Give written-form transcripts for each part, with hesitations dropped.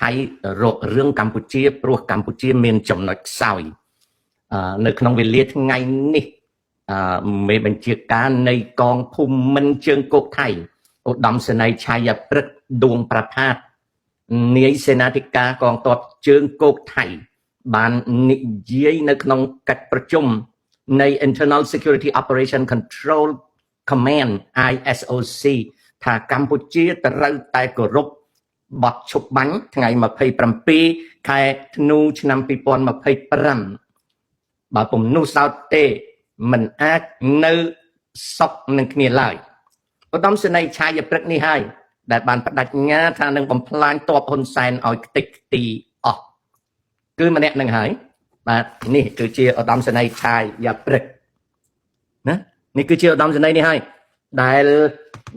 ថៃរករឿងកម្ពុជាព្រោះកម្ពុជាមានចំណុចខ្សោយនៅក្នុងវេលាថ្ងៃនេះមេបញ្ជាការនៃកងភូមិន្ទជើងគោកថៃឧត្តមសេនីយ៍ឆាយាព្រឹកដួងប្រផាតនាយសេនាធិការកងទ័ពជើងគោកថៃបាននិយាយនៅក្នុងកិច្ចប្រជុំនៃ Internal Security Operation Control Command ISOC ថាកម្ពុជាត្រូវតែគោរពបទឈប់បាញ់ថ្ងៃ27ខែធ្នូឆ្នាំ2025បើពុំនោះសោតទេមិនអាចនៅសុខនឹងគ្នាឡើយឧត្តមសេនីយ៍ឆាយព្រឹកនេះហើយដែលបានបដិញ្ញាថានឹងបំផ្លាញទ័ពហ៊ុនសែនឲ្យខ្ទេចខ្ទីអស់គឺម្នាក់នឹងហើយបាទនេះគឺជាឧត្តមសេនីយ៍ឆាយព្រឹកណានេះគឺជាឧត្តមសេនីយ៍នេះហើយដែល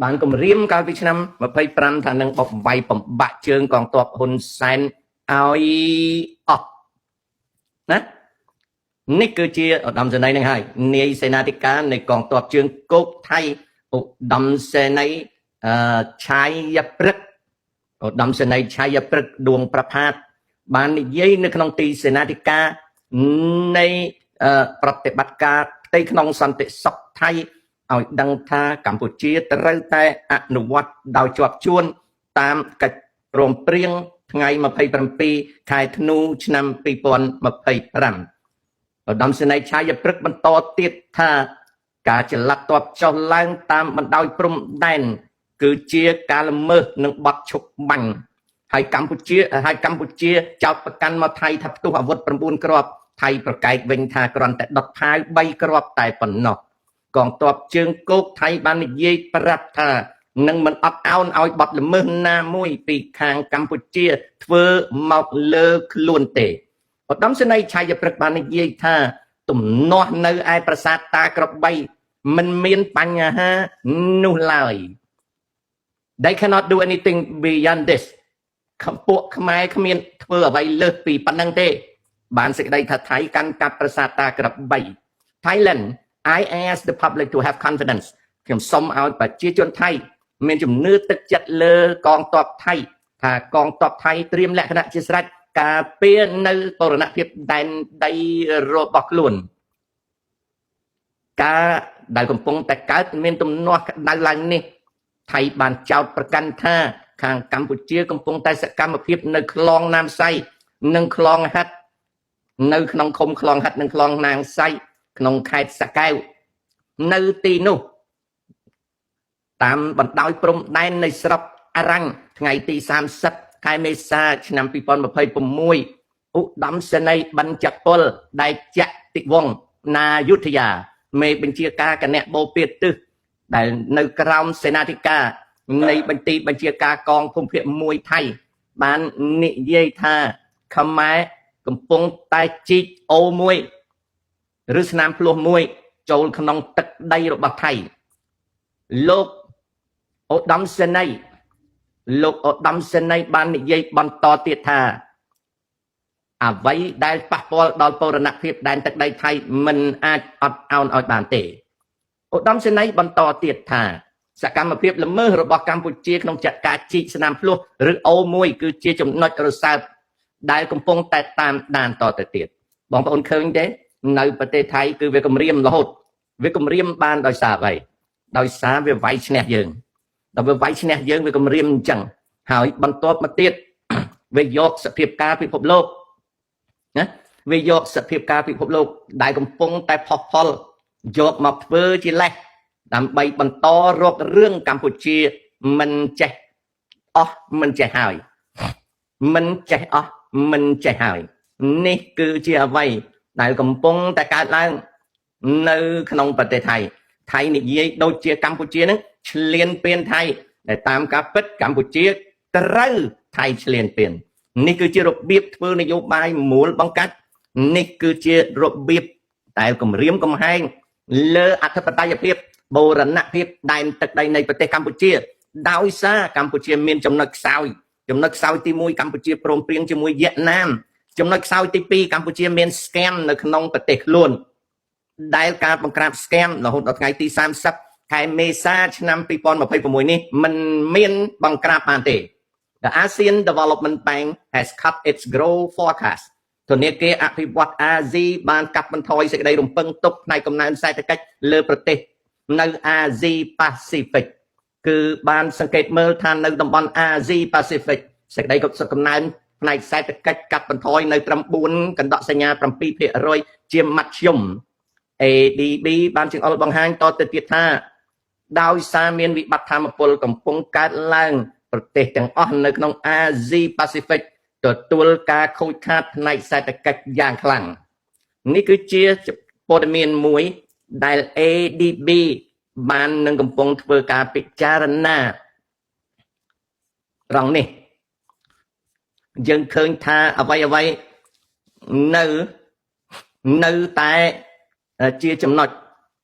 បានគម្រាមកាលពីឆ្នាំ25ថានឹងបបវាយបំបាក់ជើងកងទ័ពហ៊ុនសែនឲ្យអស់ណានេះគឺជាឧត្តមសេនីយ៍នឹងហើយនាយសេនាធិការនៃកងទ័ពជើងគោកថៃឧត្តមសេនីយ៍អឺឆាយព្រឹកឧត្តមសេនីយ៍ឆាយព្រឹកដួងប្រផាតបាននិយាយនៅក្នុងទីសេនាធិការនៃប្រតិបត្តិការផ្ទៃក្នុងសន្តិសុខថៃឲ្យដឹងថាកម្ពុជាត្រូវតែអនុវត្តដោយជាប់ជួនតាមកិច្ចព្រមព្រៀងថ្ងៃ27ខែធ្នូឆ្នាំ2025ឧត្តមសេនីយ៍ឆាយព្រឹកបន្តទៀតថាការចល័តទ័ពចុះឡើងតាមបណ្ដោយព្រំដែនគឺជាការល្មើសនឹងបទឈប់បាញ់ហើយកម្ពុជាហើយកម្ពុជាចោទប្រកាន់មកថៃថាផ្ទុះអាវុធ9គ្រាប់ថៃប្រកែកវិញថាគ្រាន់តែដុតផាវ3គ្រាប់តែប៉ុណ្ណោះកងទ័ពជើងគោកថៃបាននិយាយប្រាប់ថានឹងមិនអត់ឱនឲ្យបទល្មើសណាមួយពីខាងកម្ពុជាធ្វើមកលើខ្លួនទេឧត្តមសេនីយ៍ឆាយព្រឹកបាននិយាយថាទំនាស់នៅឯប្រាសាទតាក្របីមិនមានបញ្ហានោះឡើយ They cannot do anything beyond this. ពួកខ្មែរគ្មានធ្វើអ្វីលើសពីប៉ុណ្្នឹងទេ បានសេចក្តីថាថៃកាន់កាប់ប្រាសាទតាក្របី Thailand, I ask the public to have confidence. ខ្ញុំសូមឲ្យប្រជាជនថៃមានជំនឿទឹកចិត្តលើកងទ័ពថៃថាកងទ័ពថៃត្រៀមលក្ខណៈជាស្រេចការពារនៅបូរណភាពដែនដីរបស់ខ្លួនការដែលកំពុងតែកើតមានទំនាស់ក្តៅឡើងនេះថៃបានចោទប្រកាន់ថាខាងកម្ពុជាកំពុងតែសកម្មភាពនៅខ្លងណាមសៃនិងខ្លងហាត់នៅក្នុងឃុំខ្លងហាត់និងខ្លងណាងសៃក្នុងខេត្តសកែវនៅទីនោះតាមបណ្ដោយព្រំដែននៃស្រុកអរាំងថ្ងៃទី30ខែមេសាឆ្នាំ2026ឧត្តមសេនីយ៍បញ្ចពលដែលចតិវង្សណាយុធយាមេបញ្ជាការគណៈបូព៌ាទិសដែលនៅក្រោមសេនាធិការនៃបញ្ទីបញ្ជាការកងភូមិភាគ1ថៃបាននិយាយថាខ្មែរកំពុងតែជីកអូមួយឬស្នាមភ្លោះមួយចូលក្នុងទឹកដីរបស់ថៃលោកឧត្តមសេនីយ៍លោកឧត្តមសេនីយ៍បាននិយាយបន្តទៀតថាអ្វីដែលប៉ះពាល់ដល់បូរណភាពដែនទឹកដីថៃមិនអាចអត់ឱនឲ្យបានទេឧត្តមសេនីយ៍បន្តទៀតថាសកម្មភាពល្មើសរបស់កម្ពុជាក្នុងចាត់ការជីកស្នាមភ្លោះឬអូមួយគឺជាចំណុចរសើបដែលកំពុងតែតាមដានតទៅទៀតបងប្អូនឃើញទេនៅប្រទេសថៃគឺវាគម្រាមរហូតវាគម្រាមបានដោយសារអ្វីដោយសារវាវាយឈ្នះយើងដល់វាវាយឈ្នះយើងវាគម្រាមអញ្ចឹងហើយបន្ទាប់មកទៀតវាយកសភាពការពិភពលោកណាវាយកសភាពការពិភពលោកដែលកំពុងតែផុសផុលយកមកធ្វើជាលេសដើម្បីបន្តរករឿងកម្ពុជាមិនចេះអស់មិនចេះហើយមិនចេះអស់មិនចេះហើយនេះគឺជាអ្វីដែលកំពុងតែកើតឡើងនៅក្នុងប្រទេសថៃថៃនិយាយដូចជាកម្ពុជានឹងឈ្លានពានថៃដែលតាមការពិតកម្ពុជាត្រូវថៃឈ្លានពាននេះគឺជារបៀបធ្វើនយោបាយមូលបង្កាច់នេះគឺជារបៀបដែលគម្រាមកំហែងលើអធិបតេយ្យភាពបូរណភាពដែនទឹកដីនៃប្រទេសកម្ពុជាដោយសារកម្ពុជាមានចំណុចខ្សោយចំណុចខ្សោយទី1កម្ពុជាព្រមព្រៀងជាមួយវៀតណាមចំណុចខ្សោយទី2កម្ពុជាមាន scam នៅក្នុងប្រទេសខ្លួនដែលការបង្ក្រាប scam រហូតដល់ថ្ងៃទី30ខែមេសាឆ្នាំ2026នេះមិនមានបង្ក្រាបបានទេ The ASEAN Development Bank has cut its growth forecast. ធនាគារអភិវឌ្ឍអាស៊ីបានកាត់បន្ថយសេចក្តីរំពឹងទុកផ្នែកកំណើនសេដ្ឋកិច្ចលើប្រទេសនៅអាស៊ីប៉ាស៊ីហ្វិកគឺបានសង្កេតមើលថានៅតំបន់អាស៊ីប៉ាស៊ីហ្វិកសេចក្តីកំណើនផ្នែកសេដ្ឋកិច្ចកាត់បន្ថយនៅត្រឹម4កណ្ដកសញ្ញា7%ជាមធ្យម ADB បានចង្អុលបង្ហាញតទៅទៀតថាដោយសារមានវិបត្តិធម្មពលកំពុងកើតឡើងប្រទេសទាំងអស់នៅក្នុងអាស៊ីប៉ាស៊ីហ្វិកទទួលការខូចខាតផ្នែកសេដ្ឋកិច្ចយ៉ាងខ្លាំងនេះគឺជាព័ត៌មានមួយដែល ADB បាននឹងកំពុងធ្វើការពិចារណាត្រង់នេះយើងឃើញថាអ្វីអ្វីនៅនៅតែជាចំណុច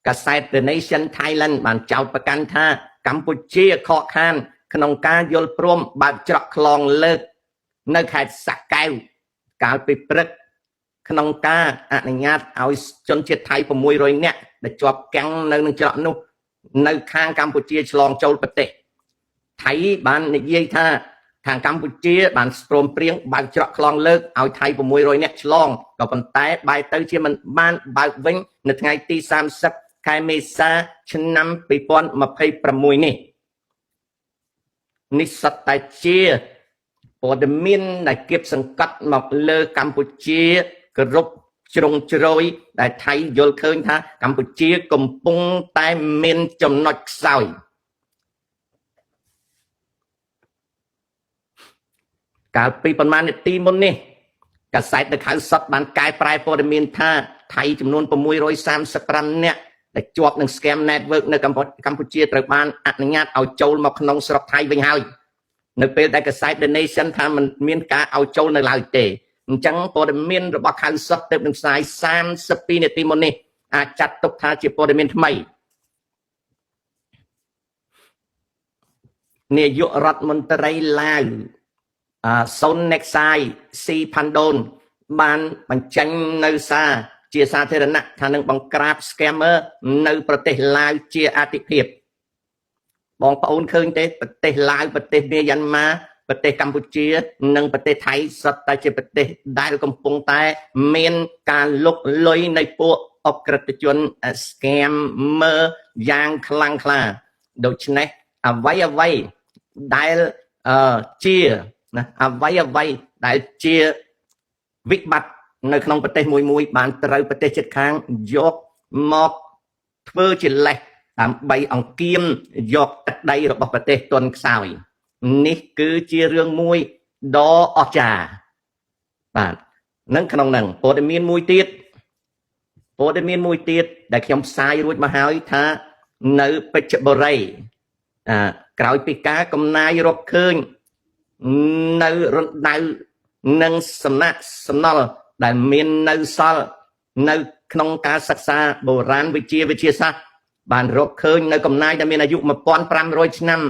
កាសែត The Nation Thailand បានចោទប្រកាន់ថាកម្ពុជាខកខាន ក្នុងការយល់ព្រមបើកច្រកខ្លងលើក នៅខេត្តសកែវកាលពីព្រឹកក្នុងការអនុញ្ញាតឲ្យជនជាតិថៃ600នាក់ដែលជាប់គាំងនៅនឹងច្រកនោះ នៅខាងកម្ពុជាឆ្លងចូលប្រទេសថៃបាននិយាយថាខាងកម្ពុជាបានព្រមព្រៀងបើកច្រកខ្លងលើកឲ្យថៃ600នាក់ឆ្លងក៏ប៉ុន្តែបែរទៅជាមិនបានបើកវិញនៅថ្ងៃទី30ខែមេសាឆ្នាំ2026នេះនេះសុទ្ធតែជាព័ត៌មានដែលគៀបសង្កត់មកលើកម្ពុជាគ្រប់ជ្រុងជ្រោយដែលថៃយល់ឃើញថាកម្ពុជាកំពុងតែមានចំណុចខ្សោយកាលពីប្រមាណនាទីមុននេះកាសែត The Khao Sot បានកែប្រែព័ត៌មានថាថៃចំនួន635នាក់ដែលជាប់នឹង scam network នៅកម្ពុជាត្រូវបានអនុញ្ញាតឲ្យចូលមកក្នុងស្រុកថៃវិញហើយនៅពេលដែលកាសែត The Nation ថាมันមានការឲ្យចូលនៅឡើយទេអញ្ចឹងព័ត៌មានរបស់ខៅសុតទើបនឹងផ្សាយ32នាទីមុននេះអាចចាត់ទុកថាជាព័ត៌មានថ្មីនាយករដ្ឋមន្ត្រីឡាវសុនណេកសាយស៊ីផាន់ដូនបានបញ្ចេញនៅសារជាសាធារណៈថានឹងបង្ក្រាប scammer នៅប្រទេសឡាវជាអតិភិបបងប្អូនឃើញទេប្រទេសឡាវប្រទេសមីយ៉ាន់ម៉ាប្រទេសកម្ពុជានិងប្រទេសថៃសុទ្ធតែជាប្រទេសដែលកំពុងតែមានការលុកលុយនៃពួកអក្រិតជន scammer យ៉ាងខ្លាំងក្លាដូច្នេះអ្វីអ្វីដែលជាណាអ្វីអ្វីដែលជាវិបត្តិនៅក្នុងប្រទេសមួយមួយបានត្រូវប្រទេសជិតខាងយកមកធ្វើជាលេសដើម្បីអង្គៀមយកទឹកដីរបស់ប្រទេសទន់ខ្សោយនេះគឺជារឿងមួយដ៏អស្ចារ្យបាទនឹងក្នុងនឹងព័ត៌មានមួយទៀតព័ត៌មានមួយទៀតដែលខ្ញុំផ្សាយរួចមកហើយថានៅពេជ្របុរីក្រោយពីការកំណាយរកឃើញនៅរណ្ដៅនិងសំណាក់សំណល់ដែលមាននៅសល់នៅក្នុងការសិក្សាបុរាណវិទ្យាវិទ្យាសាស្ត្របានរកឃើញនៅកំណាយដែលមានអាយុ1500ឆ្នាំ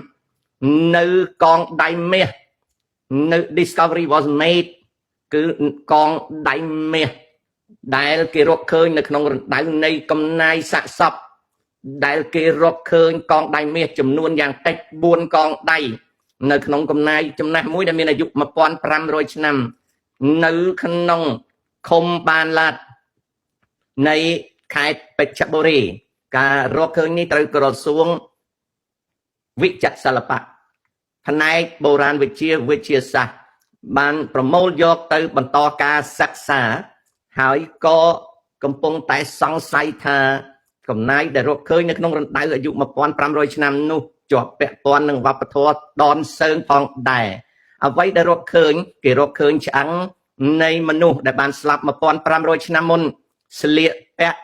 នៅកងដៃមាសនៅ Discovery was made គឺកងដៃមាសដែលគេរកឃើញនៅក្នុងរណ្ដៅនៃកំណាយសាកសពដែលគេរកឃើញកងដៃមាសចំនួនយ៉ាងតិច4កងដៃនៅក្នុងកំណាយចំណាស់មួយដែលមានអាយុ1500ឆ្នាំនៅក្នុងឃុំបានឡាតនៃខេត្តពេជ្របុរីការរកឃើញនេះត្រូវក្រសួងវិចិត្រសិល្បៈផ្នែកបុរាណវិទ្យាវិទ្យាសាស្ត្របានប្រមូលយកទៅបន្តការសិក្សាហើយក៏កំពុងតែសង្ស័យថាកំណាយដែលរកឃើញនៅក្នុងរណ្ដៅអាយុ1500ឆ្នាំនោះជាប់ពាក់ព័ន្ធនឹងវប្បធម៌ដនសើងផងដែរអ្វីដែលរកឃើញគេរកឃើញឆ្អឹងនៃមនុស្សដែលបានស្លាប់1500ឆ្នាំមុនស្លៀកពាក់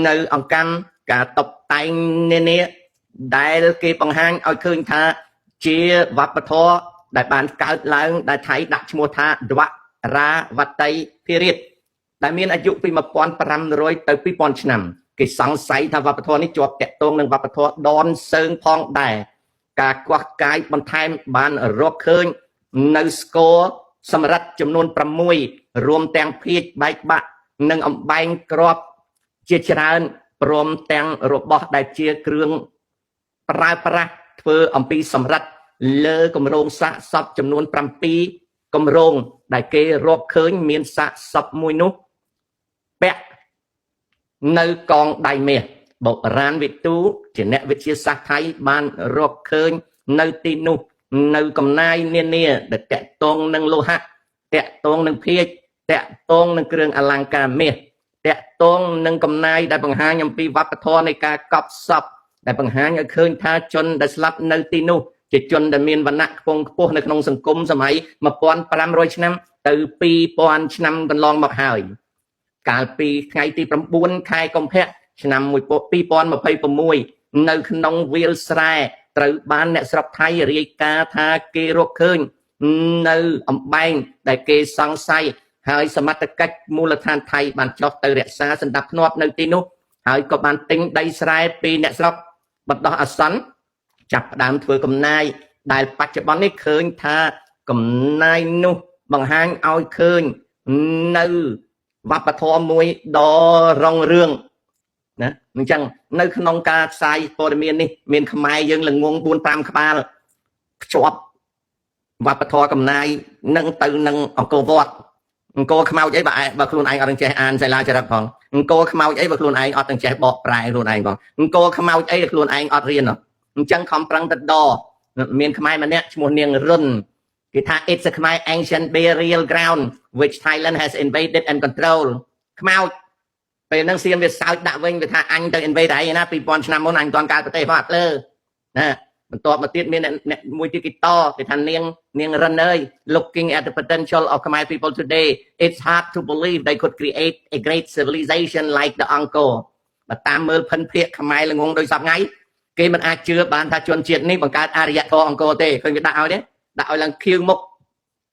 នៅអង្កាំការតុបតែងនានាដែលគេបង្ហាញឲ្យឃើញថាជាវប្បធម៌ដែលបានកើតឡើងដែលថៃដាក់ឈ្មោះថាដវរាវតីភិរិទ្ធដែលមានអាយុពី1500ទៅ2000ឆ្នាំគេសង្ស័យថាវប្បធម៌នេះជាប់តាក់ទងនឹងវប្បធម៌ដនសើងផងដែរការគាស់កាយបន្ថែមបានរកឃើញនៅស្គរសម្រិតចំនួន6រួមទាំងភាជបែកបាក់និងអំបែងក្របជាច្រើនព្រមទាំងរបស់ដែលជាគ្រឿងប្រើប្រាស់ធ្វើអំពីសម្រិត លើគម្រោងសាកសពចំនួន7គម្រោងដែលគេរកឃើញមានសាកសពមួយនោះពាក់នៅកងដៃមាសបុរាណវិទូជាអ្នកវិទ្យាសាស្ត្រថៃបានរកឃើញនៅទីនោះនៅកំណាយនានាដែលតាក់ទងនឹងលោហៈតាក់ទងនឹងភាជតាក់ទងនឹងគ្រឿងអលង្ការមាសតាក់ទងនឹងកំណាយដែលបង្ហាញអំពីវប្បធម៌នៃការកប់សពដែលបង្ហាញឲ្យឃើញថាជនដែលស្លាប់នៅទីនោះជាជនដែលមានវណ្ណៈខ្ពង់ខ្ពស់នៅក្នុងសង្គមសម័យ1500ឆ្នាំទៅ2000ឆ្នាំកន្លងមកហើយកាលពីថ្ងៃទី9ខែកុម្ភៈឆ្នាំ2026នៅក្នុងវាលស្រែត្រូវបានអ្នកស្រុកថៃរាយការណ៍ថាគេរកឃើញនៅអំបែងដែលគេសង្ស័យហើយសមត្ថកិច្ចមូលដ្ឋានថៃបានចុះទៅរក្សាសណ្ដាប់ធ្នាប់នៅទីនោះហើយក៏បានទិញដីស្រែពីអ្នកស្រុកបណ្ដោះអាសន្នចាប់ផ្ដើមធ្វើកំណាយដែលបច្ចុប្បន្ននេះឃើញថាកំណាយនោះបង្ហាញឲ្យឃើញនៅវប្បធម៌មួយដ៏រុងរឿងណាអញ្ចឹងនៅក្នុងការផ្សាយព័ត៌មាននេះមានខ្មែរយើងល្ងង4 5ក្បាលភ្ជាប់វប្បធម៌កំណាយនឹងទៅនឹងអង្គរវត្តអង្គរខ្មោចអីបើខ្លួនឯងអត់នឹងចេះអានសិលាចារឹកផងអង្គរខ្មោចអីបើខ្លួនឯងអត់នឹងចេះបកប្រែខ្លួនឯងផងអង្គរខ្មោចអីខ្លួនឯងអត់រៀនអញ្ចឹងខំប្រឹងទៅដមានខ្មែរម្នាក់ឈ្មោះនាងរុនគេថា it's a Khmer ancient burial ground which Thailand has invaded and control ខ្មោចពេលហ្នឹងសៀមវាសើចដាក់វិញវាថាអញទៅ invade ឯងណា2000ឆ្នាំមុនអញមិនទាន់កើតប្រទេសផងអាភ្លើណាបន្ទាប់មកទៀតមានអ្នកមួយទៀតគេតគេថានាងរិនអើយ looking at the potential of Khmer people today, it's hard to believe they could create a great civilization like the Angkor. បើតាមមើលភិនភាកខ្មែរល្ងងដោយសពថ្ងៃគេមិនអាចជឿបានថាជនជាតិនេះបង្កើតអរិយធម៌អង្គរទេឃើញគេដាក់ឲ្យទេដាក់ឲ្យឡើងខៀវមុខ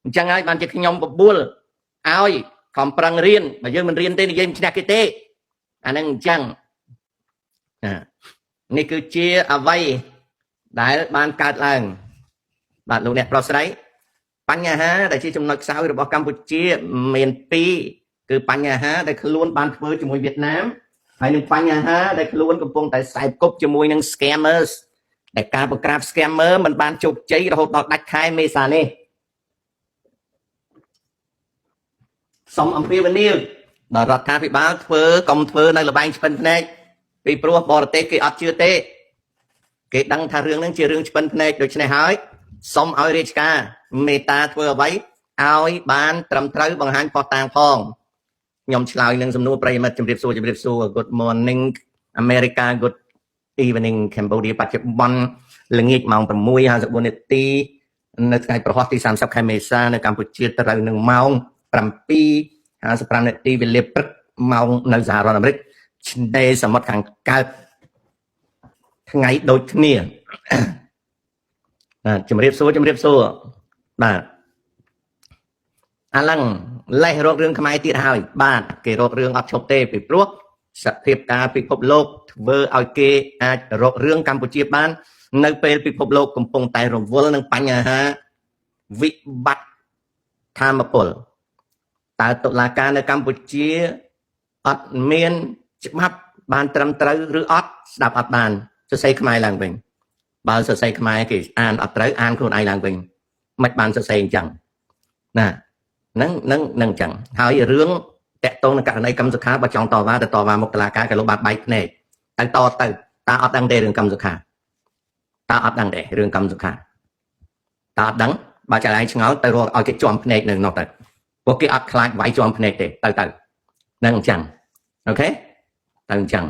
អញ្ចឹងហើយបានជាខ្ញុំបបួលឲ្យខំប្រឹងរៀនបើយើងមិនរៀនទេនិយាយមិនឈ្នះគេទេអានឹងអញ្ចឹងណានេះគឺជាអ្វីដែលបានកើតឡើងបាទលោកអ្នកប្រុសស្រីបញ្ហាដែលជាចំណុចខ្សោយរបស់កម្ពុជាមានពីរគឺបញ្ហាដែលខ្លួនបានធ្វើជាមួយវៀតណាមហើយនឹងបញ្ហាដែលខ្លួនកំពុងតែខ្សែគប់ជាមួយនឹង scammers ដែលការបង្ក្រាប scammer មិនបានជោគជ័យរហូតដល់ដាច់ខែមេសានេះសូមអំពាវនាវដល់រដ្ឋាភិបាលធ្វើកុំធ្វើនៅលបែងឆ្ពិនភ្នែកពីព្រោះបរទេសគេអត់ជឿទេគេដឹងថារឿងហ្នឹងជារឿងឆ្ពិនភ្នែកដូច្នេះហើយសូមឲ្យរាជការមេត្តាធ្វើអ្វីឲ្យបានត្រឹមត្រូវបង្ហាញផុសតាងផងខ្ញុំឆ្លើយនឹងសំណួរប្រិយមិត្តជំរាបសួរជំរាបសួរ Good morning America, good evening Cambodia. បច្ចុប្បន្នល្ងាចម៉ោង6:54នាទីនៅថ្ងៃប្រហោះទី30ខែមេសានៅកម្ពុជាត្រូវនឹងម៉ោង7:55នាទីវេលាព្រឹកម៉ោងនៅសហរដ្ឋអាមេរិកឆ្នេរសមុទ្រខាងកើតថ្ងៃដូចគ្នាបាទជំរាបសួរជំរាបសួរបាទអាឡឹងលេះរករឿងខ្មែរទៀតហើយបាទគេរករឿងអត់ឈប់ទេពីព្រោះសភាពការពិភពលោកធ្វើឲ្យគេអាចរករឿងកម្ពុជាបាន នៅពេលពិភពលោកកំពុងតែរវល់នឹងបញ្ហាវិបត្តិធម្មពលតើតុលាការនៅកម្ពុជាអត់មានច្បាប់បានត្រឹមត្រូវឬអត់ស្ដាប់អត់បានសរសេរខ្មែរឡើងវិញបើសរសេរខ្មែរគេអានអត់ត្រូវអានខ្លួនឯងឡើងវិញមិនបានសរសេរអញ្ចឹងណាហ្នឹងហ្នឹងហ្នឹងអញ្ចឹងហើយរឿងតាក់ទងនឹងករណីកម្មសុខាបើចង់តវ៉ាទៅតវ៉ាមុខតុលាការក៏លោកបានបែកភ្នែកទៅតទៅតាអត់ដឹងទេរឿងកម្មសុខាតាអត់ដឹងទេរឿងកម្មសុខាតាអត់ដឹងបើចែងឆ្ងល់ទៅរកឲ្យគេជាំភ្នែកនៅនោះទៅពួកគេអត់ខ្លាចវាយជាំភ្នែកទេទៅទៅហ្នឹងអញ្ចឹង OK ទៅអញ្ចឹង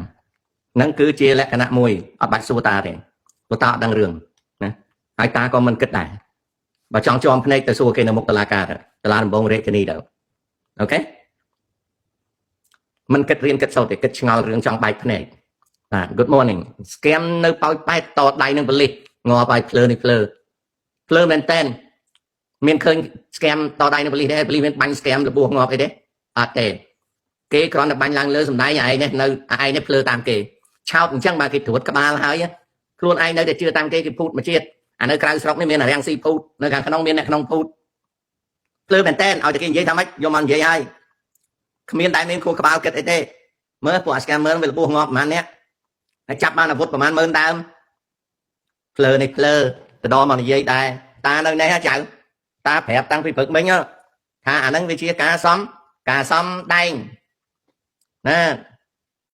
ហ្នឹងគឺជាលក្ខណៈមួយអត់បាច់សួរតាទេព្រោះតាអត់ដឹងរឿងណាហើយតាក៏មិនគិតដែរបើចង់ជាំភ្នែកទៅសួរគេនៅមុខតុលាការទៅតុលាដំបងរាជធានីទៅ OK មិនគិតរៀនគិតសូត្រទេគិតឆ្ងល់រឿងចង់បែកភ្នែកបាទ good morning. Scam នៅប៉ោយប៉ែតតដៃនឹងប៉ូលីសងាប់ឲ្យភ្លើនេះភ្លើភ្លើមែនតែនមានឃើញ scam តដៃនឹងប៉ូលីសទេប៉ូលីសមានបាញ់ scam របួសងាប់អីទេអត់ទេគេគ្រាន់តែបាញ់ឡើងលើសំដែងឯងនេះនៅឯងនេះភ្លើតាមគេឆោតអញ្ចឹងបាទគេត្រួតក្បាលហើយខ្លួនឯងនៅតែជឿតាមគេគេភូតមួយជាតិអានៅក្រៅស្រុកនេះមានអារាំងស៊ីភូតនៅខាងក្នុងមានអ្នកក្នុងភូតភ្លើមែនតែនឲ្យតែគេនិយាយថាម៉េចយកមកនិយាយហើយគ្មានតែមានខួរក្បាលគិតអីទេមើលពួកអា scammer វារបួសងាប់ប្រហែលអ្នកហើយចាប់បានអាវុធប្រហែលម៉ឺនដើមភ្លើនេះភ្លើ ទៅដល់មកនិយាយដែរតានៅនេះហ៎ចៅតាប្រាប់តាំងពីព្រឹកមិញថាអាហ្នឹងវាជាការសំការសំដែងណា។